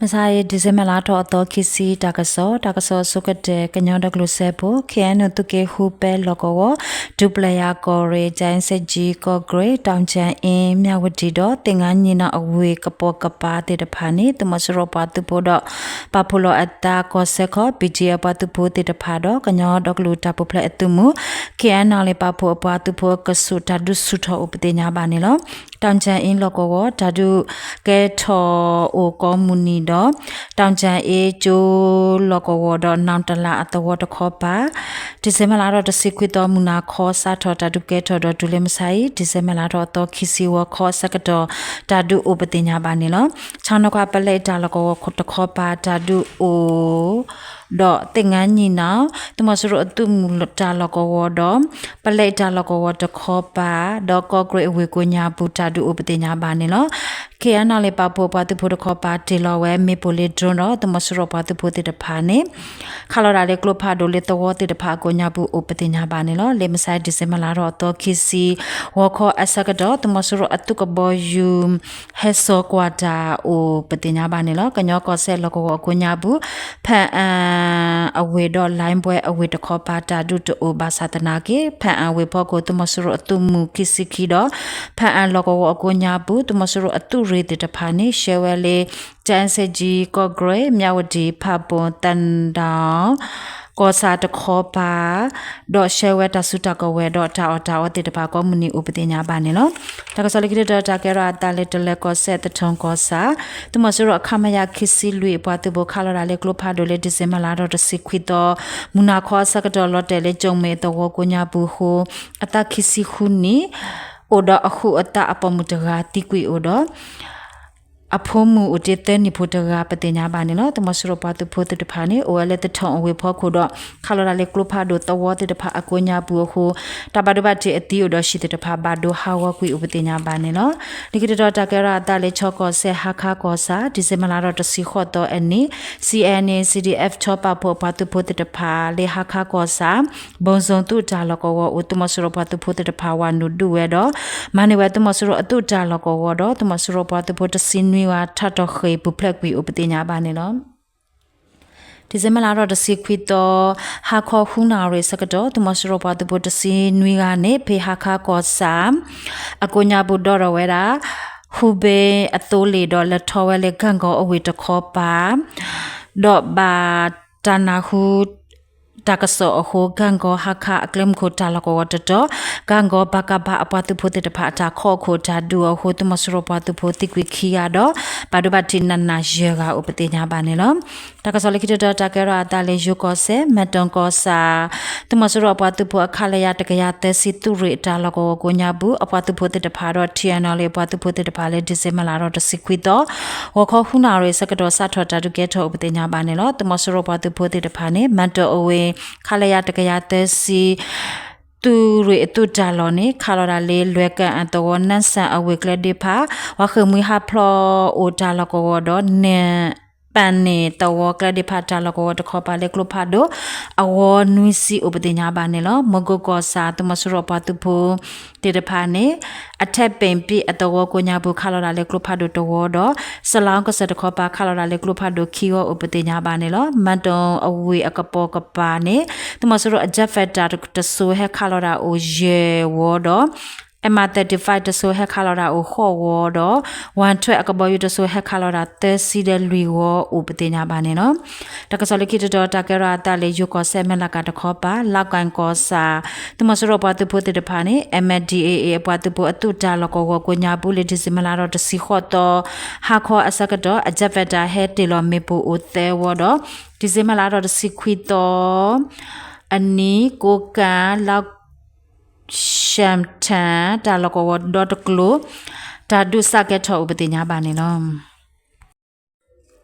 မဆါအံၤ December လါထီၣ်အသီခံဆံ တၢ်ကစီၣ်, တၢ်ကစီၣ်အဆိကတၢၢ် ကညီဒီကလုာ်စၢဖှိၣ် K N O သုးက့ဃုပဲလီၢ်ကဝီၤ, ဒူပျဲၢ်ယၤကီၢ်ရ့ၣ်, ကၠဲစ့ၣ်ကၠံကီၢ်ကရ့ၣ်, တီၣ်ကၠၣ်အ့, မၠၣ်ဝတံၣ်ဒီး သ့ၣ်ငါနံၣ်နီၣ်အဝ့ၢ်ကပိာ်ကပၤသ့ၣ်တဖၣ်န့ၣ် သုးမီၤစိရိၤပှၤသုးဖိဒီး ပာ်ဖှိၣ်လီၤအသးကီၢ်စဲၣ်ခီ P D F ပှၤသုးဖိသ့ၣ်တဖၣ်ဒီး ကညီဒီကလုာ်တၢ်ပူၤဖျဲးအသုးမုၢ် K N L A ပာ်ဖှိၣ်အပှၤသုးဖိအကဆူး တၢ်ဒုးဆူၣ်ထီၣ်အိၣ်ပသ့ၣ်ညါဘၣ်န့ၣ်လီၤ. တီၣ်ကၠၣ်အ့လီၢ်ကဝီၤ တၢ်ဒုးကဲထီၣ်အိၣ်ကိးမုၢ်နံၤဒီး တီၣ်ကၠၣ်အ့ကၠိလီၢ်ကဝီၤဒီး နီၣ်တလးအသဝီတခီပၤ December လါထီၣ်တဆံခွံသီ မုၢ်နၤခီစးထီၣ်တၢ်ဒုးကဲထီၣ်ဒီးတုၤလၢမဆါအံၤ December လါထီၣ်အသီခံဆံ ဂီၤခီအဆၢကတီၢ် တၢ်ဒုးအိၣ်ပသ့ၣ်ညါဘၣ်န့ၣ်လီၤ. ဆၣ်နီၤခွါ ပလဲတၢ်လီၢ်ကဝီၤတခီပၤ တၢ်ဒုးအိၣ် ဒီးသ့ၣ်ငါနံၣ်နီၣ် သုးမီၤစိရိၤအသုးမုၢ်တၢ်လီၢ်ကဝီၤဒီး ပလဲတၢ်လီၢ်ကဝီၤတခီပၤ ဒီးကီၢ်ကရ့ၣ်အဝ့ၢ်ကိးညါပူၤ တၢ်ဒုးအိၣ်ပသ့ၣ်ညါဘၣ်န့ၣ်လီၤ. K N L A ပာ်ဖှိၣ်ပှၤသုးဖိတခီပၤ တ့ၢ်လီၤဝဲမ့ၣ်ပိၢ်လၢ drone ဒီး သုးမီၤစိရိၤပှၤသုးဖိသ့ၣ်တဖၣ်န့ၣ် ခးလီၤဒၣ်လၢကျိဖးဒိၣ်လၢသဝီသ့ၣ်တဖၣ်အကိးညါပူၤ အိၣ်ပသ့ၣ်ညါဘၣ်န့ၣ်လီၤ. လၢမဆါ December လါထီၣ်အသီခံဆံ ဂီၤခီအဆၢကတီၢ် သုးမီၤစိရိၤအသုးကဘီယူၤ ဟဲစိာ်ကွၢ်တၢ်အိၣ်ပသ့ၣ်ညါဘၣ်န့ၣ်လီၤ. ကညီကီၢ်စဲၣ်လီၢ်ကဝီၤအကိးညါပူၤ ဖၣ်အၣ်အဝ့ၢ်ဒီး လၢဘွဲအဝ့ၢ်တခီပၤ တၢ်ဒုးတအိၣ်ဘၣ်ဆၣ်သနာ်က့ ဖၣ်အၣ်ဝ့ၢ်ဖီခိၣ် သုးမီၤစိရိၤအသုးမုၢ်ခံဆံခံဒီး ဖၣ်အၣ်လီၢ်ကဝီၤအကိးညါပူၤ သုးမီၤစိရိၤအသုးရ့ၣ်သ့ၣ်တဖၣ်န့ၣ် ရှဲဝဲလၢ ကၠဲစ့ၣ်ကၠံကီၢ်ကရ့ၣ်, မၠၣ်ဝတံၣ်, ဖၣ်ပူၣ်, သၣ်ဒၣ် ကီၢ်ဆၣ်တခီပၤ ဒီးရှဲဝဲတၢ်စုတၢ်ကဝဲၤဒီးတၢ်အီၣ်တၢ်အီသ့ၣ်တဖၣ် ကိးမုၢ်နံၤအိၣ်ပသ့ၣ်ညါဘၣ်န့ၣ်လီၤ. တၢ်ကစီၣ်လၢခံတတီၤ တၢ်ကဲထီၣ်အသးလၢ တလၢၤကီၢ်စဲၣ် သထူၣ်ကီၢ်ဆၣ် သုးမီၤစိရိၤအ ခမရ ခံဆံလွံၢ်အပှၤသုးဖိ ခးလီၤဒၣ်လၢကျိဖးဒိၣ်လၢ December လါထီၣ်တဆံခွံသီ မုၢ်နၤခီအဆၢကတီၢ် လီၤတဲာ်လၢကၠိၣ်မဲၣ်သဝီကိးညါပူၤအဃိ အသးခံဆံဃုနံၣ် အိၣ်ဒီးအဃုအသးအပိာ်မုၣ်တဂၤသံကွံာ်အိၣ်ဒီး အဖိမုၣ်အိၣ်တ့ၢ်သၢနံၣ်ဖိတဂၤ ပသ့ၣ်ညါဘၣ်န့ၣ်လီၤ. သုးမီၤစိရိၤပှၤသုးဖိသ့ၣ်တဖၣ်န့ၣ် အိၣ်ဝဲလၢသထူၣ်အဝ့ၢ်ဖီခိၣ်ဒီး ခးလီၤဒၣ်လၢကျိဖးဒိၣ်သဝီသ့ၣ်တဖၣ်အကိးညါပူၤအဃိ တၢ်ဘၣ်ဒိဘၣ်ထံးအသံအိၣ်ဒီး ဟံၣ်သ့ၣ်တဖၣ် ဘၣ်ဒိဟးဂီၤကွံာ်အိၣ်ပသ့ၣ်ညါဘၣ်န့ၣ်လီၤ. လၢခံတတီၤ တၢ်ကဲထီၣ်အသးလၢ ခၠီကီၢ်စဲၣ် ဟါခါကီၢ်ဆၣ် December လါထီၣ်တဆံဃိးသီအနံၤ C N A C D F ခၠီပာ်ဖှိၣ်အပှၤသုးဖိသ့ၣ်တဖၣ် လၢ ဟါခါကီၢ်ဆၣ် ဘိၣ်စိၣ်သုးတၢ်လီၢ်ကဝီၤအိၣ် သုးမီၤစိရိၤပှၤသုးဖိသ့ၣ်တဖၣ် ဝၤနုာ်ဒုးဝဲဒီး မၤန့ၢ်ဝဲသုးမီၤစိရိၤအသုးတၢ်လီၢ်ကဝီၤဒီး သုးမီၤစိရိၤပှၤသုးဖိတဆံနွံဂၤ ထးထီၣ်ဃ့ၢ်ပူၤဖျဲးကွံာ်အိၣ်ပသ့ၣ်ညါဘၣ်န့ၣ်လီၤ. December လါထီၣ်တဆံခွံသီ ဟါခီဃုနၣ်ရံၣ်အဆၢကတီၢ် သုးမီၤစိရိၤပှၤသုးဖိတဆံနွံဂၤန့ၣ် ဖဲဟါခါကီၢ်ဆၣ် အကိးညါပူၤဒီးထီၣ်ဝဲဒၣ် ဟူဘ့အသိလ့ၣ်ဒီး လဲၤထီၣ်ဝဲလၢ ကၣ်ကီအဝ့ၢ်တခီပၤ ဒီးဘၣ်တၢ်နၢ်ဟူ တၢ်ကစီၣ်အဃိ ကၣ်ကီ ဟါခါ အကျဲမုၢ်ခိၣ်တၢ်လီၢ်ကဝီၤတတီၤ ကၣ်ကီ ပကဖ အပှၤသုးဖိသ့ၣ်တဖၣ်အတၢ်ခိးအခိၣ်တၢ်ဒုးအဃိ သုးမီၤစိရိၤပှၤသုးဖိသံကွံာ်ခံဂၤဒီး ဘၣ်ဒိဘၣ်ထံးနးနးယဲၢ်ဂၤအိၣ်ပသ့ၣ်ညါဘၣ်န့ၣ်လီၤ. တၢ်ကစီၣ်လၢခံတတီၤ တၢ်ကဲထီၣ်အသးလၢ ယိၤကီၢ်စဲၣ် မဲၣ်တီၣ်ကီၢ်ဆၣ် သုးမီၤစိရိၤအပှၤသုးဖိအ ခလရ တကယၤသၢဆံ သုးရ့ၣ်အတၢ်လီၢ်ကဝီၤကိးညါပူၤ အပှၤသုးဖိသ့ၣ်တဖၣ်ဒီး T N L A အပှၤသုးဖိသ့ၣ်တဖၣ်လၢ December လါထီၣ်တဆံခွံသီ ဂီၤခီဃုနၣ်ရံၣ်အဆၢကတီၢ် စးထီၣ်တၢ်ဒုးကဲထီၣ်အိၣ်ပသ့ၣ်ညါဘၣ်န့ၣ်လီၤ. သုးမီၤစိရိၤပှၤသုးဖိသ့ၣ်တဖၣ်န့ၣ် မဲၣ်တီၣ်အဝ့ၢ် ခလရ တကယၤသၢဆံ သုးရ့ၣ်အသုးတၢ်လီၢ်န့ၣ် ခးလီၤဒၣ်လၢ လွဲၢ်ကၣ်အၣ်သဝီ နၢ်စၣ်အဝ့ၢ်ကျဲဒ့ဖး ပှၤဃ့ၢ်မှံဟးဖျိးအိၣ်တၢ်လီၢ်ကဝီၤဒီး နၢ်ပၣ်န့ၣ်သဝီကျဲဒ့ဖးတၢ်လီၢ်ကဝီၤတခီပၤလၢကျိဖးဒိၣ် အဝီနွံဆံအိၣ်ပသ့ၣ်ညါဘၣ်န့ၣ်လီၤ. မူကီၢ်ကီၢ်ဆၣ် သုးမီၤစိရိၤအပှၤသုးဖိသ့ၣ်တဖၣ်န့ၣ် အထဲပ့ၣ်ပံၣ်အသဝီကိးညါပူၤ ခးလီၤဒၣ်လၢကျိဖးဒိၣ်တဝီဒီး စလၣ်ကစၢၢ်တခီပၤ ခးလီၤဒၣ်လၢကျိဖးဒိၣ်ခံဝီအိၣ်ပသ့ၣ်ညါဘၣ်န့ၣ်လီၤ. မဲၣ်တီၣ်အဝ့ၢ်အကပိာ်ကပၤန့ၣ် သုးမီၤစိရိၤအ jet fighter တစိၤဟဲခးလီၤဒၣ်အိၣ်ယဲၢ်ဝီဒီး M I thirty-five တစိၤဟဲခးလီၤဒၣ်အိၣ်ဃိးဝီဒီး ဝၣ်ထွဲအကဘီယူၤတစိၤ ဟဲခးလီၤဒၣ်သၢဆံဒီးလွံၢ်ဝီအိၣ်ပသ့ၣ်ညါဘၣ်န့ၣ်လီၤ. တၢ်ကစီၣ်လၢခံတတီၤ တၢ်ကဲထီၣ်အသးလၢ ယိၤကီၢ်စဲၣ် မဲၢ်လးကၣ်တခီပၤ လါကၣ်ကီၢ်ဆၣ် သုးမီၤစိရိၤပှၤသုးဖိသ့ၣ်တဖၣ်န့ၣ် M N D A A အပှၤသုးဖိအသုးတၢ်လီၢ်ကဝီၤကိးညါပူၤလၢ December လါထီၣ်တဆံဃိးသီ ဟါခီအဆၢကတီၢ် အ jet fighter ဟဲတ့ၢ်လီၤမ့ၣ်ပိၢ်အိၣ်သၢဝီဒီး December လါထီၣ်တဆံခွံသီ အနံၤ ကိးကၣ် လါ ရှၣ်ထၣ် တၢ်လီၢ်ကဝီၤဒီတကျိၤ တၢ်ဒုးစးကဲထီၣ်အိၣ်ပသ့ၣ်ညါဘၣ်န့ၣ်လီၤ.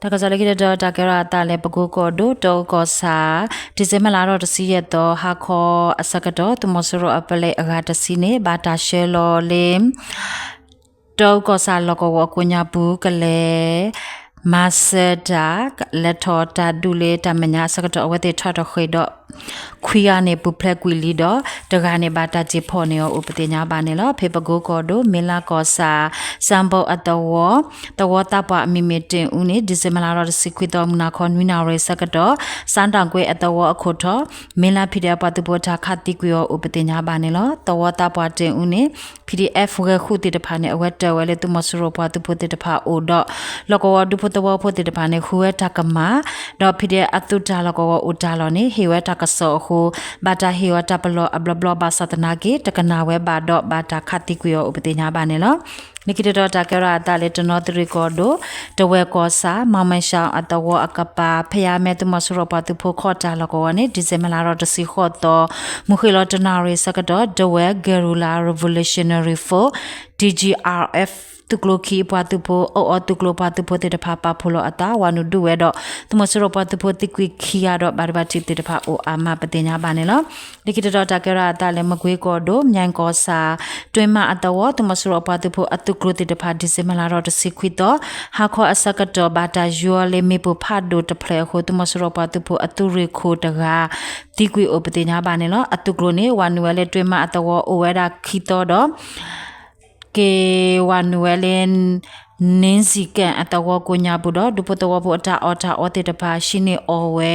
တၢ်ကစီၣ်လၢခံတတီၤ တၢ်ကဲထီၣ်အသးလၢ ပကိကီၢ်ဒိၣ် တီအူကီၢ်ဆၣ် December လါထီၣ်တဆံယဲၢ်သီ ဟါခီအဆၢကတီၢ် သုးမီၤစိရိၤအပလဲအဂၤတဆံန့ၣ် ဘၣ်တၢ်ဆှၢလီၤလၢ တီအူကီၢ်ဆၣ်လီၢ်ကဝီၤအကိးညါပူၤ ကလဲၤ မၤစၢၤတၢ် လဲၤထီၣ်တၢ်ဒုးလၢတၢ်မဲာ်ညါအဆၢကတီၢ် အဝဲသ့ၣ်ထီၣ်ထီၣ်ဃ့ၢ်ဒီး ခွံဂၤန့ၣ် ပူၤဖျဲးကွံာ်လံဒီး တဂၤန့ၣ် ဘၣ်တၢ်စ့ၢ်ဖီၣ်န့ၢ်အီၤအိၣ် ပသ့ၣ်ညါဘၣ်န့ၣ်လီၤ. ဖဲပကိကီၢ်ဒိၣ် မ့လါကီၢ်ဆၣ် စၣ်ဘိၣ်အသဝီ သဝီသးပှၢ်အမံၤမ့ၢ်တ့ၣ်အူန့ၣ် ဒံၣ်စ့ဘၢၣ်လါဒီးတဆံခွံသီ မုၢ်နၤခီနွံနၣ်ရံၣ်ဆၢကတီၢ် စၣ်တၣ်ကွ့အသဝီအခိၣ်ထီၣ် မ့လါ ဖံးဒဲး အပှၤသုးဖိတၢ်ခးသံကွံာ်အီၤအိၣ် ပသ့ၣ်ညါဘၣ်န့ၣ်လီၤ. သဝီသးပှၢ်တ့ၣ်အူန့ၣ် ဖံးဒဲး ဝဲၤဃုသ့ၣ်တဖၣ်န့ၣ် အဝဲတၢၢ်ဝဲလၢသုးမီၤစိရိၤပှၤသုးဖိသ့ၣ်တဖၣ်အအိၣ်ဒီး လီၢ်ကဝီၤဒူဖိသဝီဖိသ့ၣ်တဖၣ်န့ၣ် ဃုဝဲတၢ်ကမၣ် ဒီးဖံးဒဲးအသုးတၢ်လီၢ်ကဝီၤအိၣ်တၢ်လီၢ်န့ၣ် ဟ့ၣ်ဝဲတၢ်ကစီၣ်အဃိ ဘၣ်တၢ်ဟ့ၣ်ဝဲတၢ်ပလီၢ်အဘျီဘျီဘၣ်ဆၣ်သနာ်က့ တကနၣ်ဝဲဘၣ်ဒီး ဘၣ်တၢ်ခးသံကွံာ်အီၤအိၣ် ပသ့ၣ်ညါဘၣ်န့ၣ်လီၤ. လၢခံတတီၤတၢ်ကဲထီၣ်အသးလၢတနီသရံၣ်ကီၢ်ဒိၣ် တဝဲၢ်ကီၢ်ဆၣ် မၤမၢ်ၡါအသဝီအကပၤ ဖဲယါမဲ သုးမီၤစိရိၤပှၤသုးဖိခီၣ်တၢ်လီၢ်ကဝီၤန့ၣ် ဒံၣ်စ့ဘၢၣ်လါဒီးတဆံဃိးသီ မုၢ်ဃ့ၢ်လီၤတနၣ်ရံၣ်ဆၢကတီၢ် ဒဝဲၢ် Guerrilla Revolutionary Force ဒံၣ်ကၠံၣ်အၣ်အၣ်အၣ် သုးကျိၤခံအပှၤသုးဖိ အီၣ်အီသုးကျိၤပှၤသုးဖိသ့ၣ်တဖၣ်ပာ်ဖှိၣ်လီၤအသး ဝၤနုာ်ဒုးဝဲဒီး သုးမီၤစိရိၤပှၤသုးဖိသံကွံာ်ခံဂၤဒီး ဘၣ်ဒိဘၣ်ထံးသ့ၣ်တဖၣ်အိၣ်အါမး ပသ့ၣ်ညါဘၣ်န့ၣ်လီၤ. လၢခံတတီၤတၢ်ကဲထီၣ်အသးလၢမကွ့ကီၢ်ဒိၣ် မၠဲၣ်ကီၢ်ဆၣ် တွ့မးအသဝီ သုးမီၤစိရိၤအပှၤသုးဖိအသုးကျိၤသ့ၣ်တဖၣ် ဒံၣ်စ့ဘၢၣ်လါဒီးတဆံခွံသီ ဟါခီအဆၢကတီၢ် ဘၣ်တၢ်ယူၤအီၤလၢမ့ၣ်ပိၢ်ဖးဒိၣ်တဖျၢၣ်အဃိ သုးမီၤစိရိၤပှၤသုးဖိအသုးရ့ၣ်ခိၣ်တဂၤ သံကွံာ်အိၣ် ပသ့ၣ်ညါဘၣ်န့ၣ်လီၤ. အသုးကျိၤန့ၣ် ဝၤနုာ်ဝဲလၢတွ့မးအသဝီအိၣ်ဝဲဒၣ်ခံသီဒီး က့ၤဝၤနုာ်ဝဲလၢ န့စံၣ်ကဲၣ်အသဝီကိးညါပူၤဒီး ဒူဖိသဝီဖိအတၢ်အီၣ်တၢ်အီသ့ၣ်တဖၣ် ဟံးန့ၢ်အီၣ်ဝဲ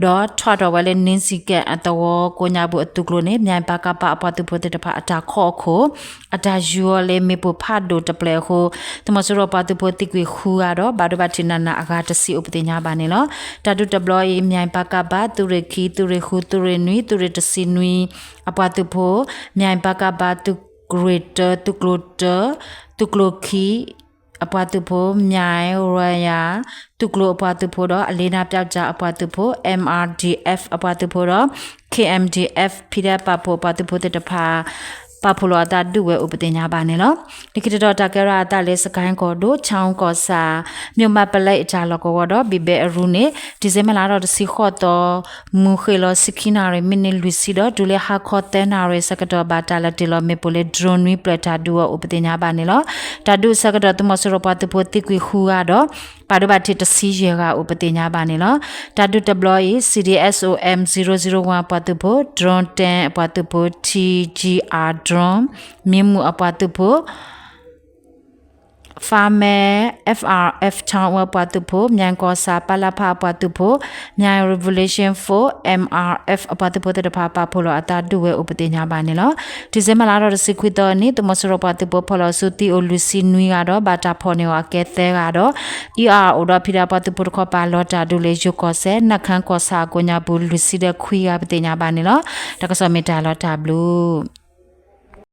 ဒီးထွဲထီၣ်ဝဲလၢန့စံၣ်ကဲၣ်အသဝီကိးညါပူၤအသုးကျိၤန့ၣ် မၠဲၣ်ပၢ်ကၢ်ပၢ်အပှၤသုးဖိသ့ၣ်တဖၣ်အတၢ်ခီၣ်အခိၣ် အတၢ်ယူၤအီၤလၢမ့ၣ်ပိၢ်ဖးဒိၣ်တဖျၢၣ်အဃိ သုးမီၤစိရိၤပှၤသုးဖိသံကွံာ်ဃုဂၤဒီး ဘၣ်ဒိဘၣ်ထံးနးနးအဂၤတဆံအိၣ် ပသ့ၣ်ညါဘၣ်န့ၣ်လီၤ. တၢ်ဒုးတဘျီအံၤ မၠဲၣ်ပၢ်ကၢ်ပၢ် သုးရ့ၣ်ခံ သုးရ့ၣ်ဃု သုးရ့ၣ်နွံ သုးရ့ၣ်တဆံနွံ အပှၤသုးဖိ မၠဲၣ်ပၢ်ကၢ်ပၢ် သုးရ့ၣ်တၢ သုးကျိၤတၢ သုးကျိၤခံ အပှၤသုးဖိ မၠဲၣ်ရၢယၤ သုးကျိၤအပှၤသုးဖိဒီး အလ့နါပျီကၠၣ်အပှၤသုးဖိ MRDF အပှၤသုးဖိဒီး KMDF ဖံးဒဲးပာ်ဖှိၣ်အပှၤသုးဖိသ့ၣ်တဖၣ် ပာ်ဖှိၣ်လီၤအသးဒုးဝဲအိၣ် ပသ့ၣ်ညါဘၣ်န့ၣ်လီၤ. လၢခံတတီၤတၢ်ကဲထီၣ်အသးလၢစကဲၣ်ကီၢ်ဒိၣ် ဆၣ်ကီၢ်ဆၣ် မၠိၣ်ဘၣ်ပလဲအတၢ်လီၢ်ကဝီၤဒီး ဘံၣ်ဘဲအရူန့ၣ် ဒံၣ်စ့ဘၢၣ်လါဒီးတဆံဃိးသီ မုၢ်ဃ့ၢ်လီၤဆံခံနၣ်ရံၣ် မံးနံးလွံၢ်ဆံဒီး တုၤလၢဟါခီသၢနၣ်ရံၣ်ဆၢကတီၢ် ဘၣ်တၢ်လဲၤတ့ၢ်လီၤမ့ၣ်ပိၢ်လၢ drone နွံဖျၢၣ်တၢ်ဒုးအီၤအိၣ် ပသ့ၣ်ညါဘၣ်န့ၣ်လီၤ. တၢ်ဒုးအဆၢကတီၢ် သုးမီၤစိရိၤပှၤသုးဖိသံကွံာ်ဃုဂၤဒီး ဘၣ်ဒိဘၣ်ထံးတဆံယဲၢ်ဂၤအိၣ် ပသ့ၣ်ညါဘၣ်န့ၣ်လီၤ. တၢ်ဒုးတဘျီအံၤ CDSOM zero zero one အပှၤသုးဖိ drone ten အပှၤသုးဖိ TGR drone မ့ၢ်မုၢ်အပှၤသုးဖိ Farmer FRF ထီအပှၤသုးဖိ မၠဲၣ်ကီၢ်ဆၣ် ပလဖ အပှၤသုးဖိ Myaing Revolution Force MRF အပှၤသုးဖိသ့ၣ်တဖၣ် ပာ်ဖှိၣ်လီၤအသးဒုးဝဲအိၣ် ပသ့ၣ်ညါဘၣ်န့ၣ်လီၤ. ဒံၣ်စ့ဘၢၣ်လါဒီးတဆံခွံသီအနံၤ သုးမီၤစိရိၤပှၤသုးဖိဖီၣ်လီၤဆူသံအိၣ်လွံၢ်ဆံနွံဂၤဒီး ဘၣ်တၢ်ဖီၣ်န့ၢ်အီၤအကဲသၢဂၤဒီး အံၤအအိၣ်ဒီးဖံးဒဲးပှၤသုးဖိတခီပၤ လီၤတၢ်ဒုးလၢယိၤကီၢ်စဲၣ် နၢ်ခၢၣ်ကီၢ်ဆၣ်အကိးညါပူၤ လွံၢ်ဆံဒီးခွံဂၤ ပသ့ၣ်ညါဘၣ်န့ၣ်လီၤ. တၢ်ကစီၣ်မ့ၢ်တၢ်လီၤတၢ်ဘျုး